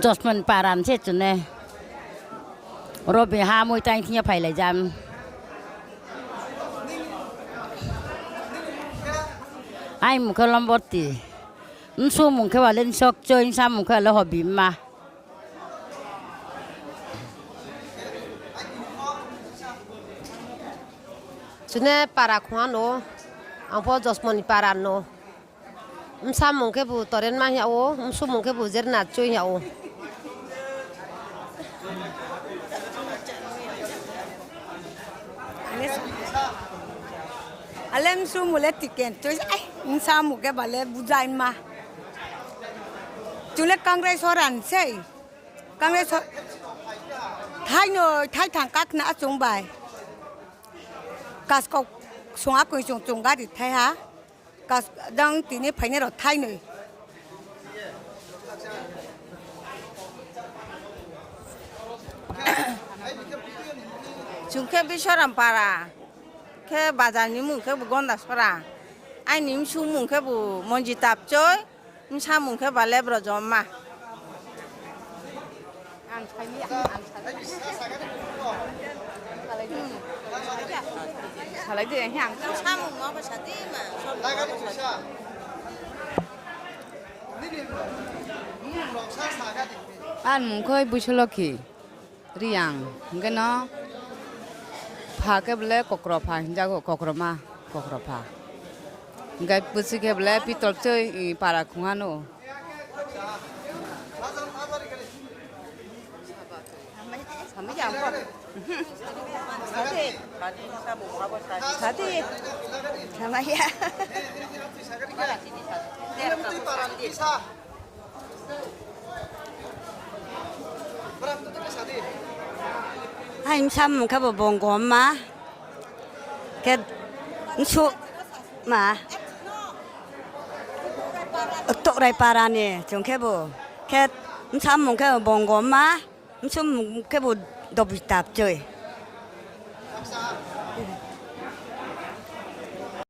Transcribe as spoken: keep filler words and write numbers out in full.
Josmon para ni se chune. Robi ha mui tang thing yo phailai jam. Aini mung khe Lomborti. Bsu mung khe ba le Nsokchoi, bsa mung khe ba le Hobima. Chune para khongha no, ang pho Josmon ni para no. Bsa mung khebu Torenma hing yag ou, bsu mung khebu Jerna Choi hing yag ou. Ale bsu mung le Tiken Choi, ai, bsa mung khe ba le Bujaima. Chung le Kangrai soran sei. Kangrai so-, thainoi, thaitham kakhna chung bai. Kaskau song akoi chung chung gari thai ha. Kas-, jang tini phainai rao thainoi. Chung khe Bisoram para, khe bazar ni mung khebu Gondasora. Aini bsu mung khebu Monjita Bchoi, bsa mung khe ba le Brojoma. Salai di, ang samung ma ba sa di ma. Ani mung khe Buisoloki Reang, hing khe no pha khe bo le Kokroma hing jago, Kokroma, Kokroma. Hing khe bsi khe bo le Pitol Choi, para khongha no. Sadi. Samaya. Aini bsa mung khebu Bongoma. Khe bsu ma Torai para ni chung khebu. Khe bsa mung khe Bongoma, bsu mung khebu Dobita Bchoi.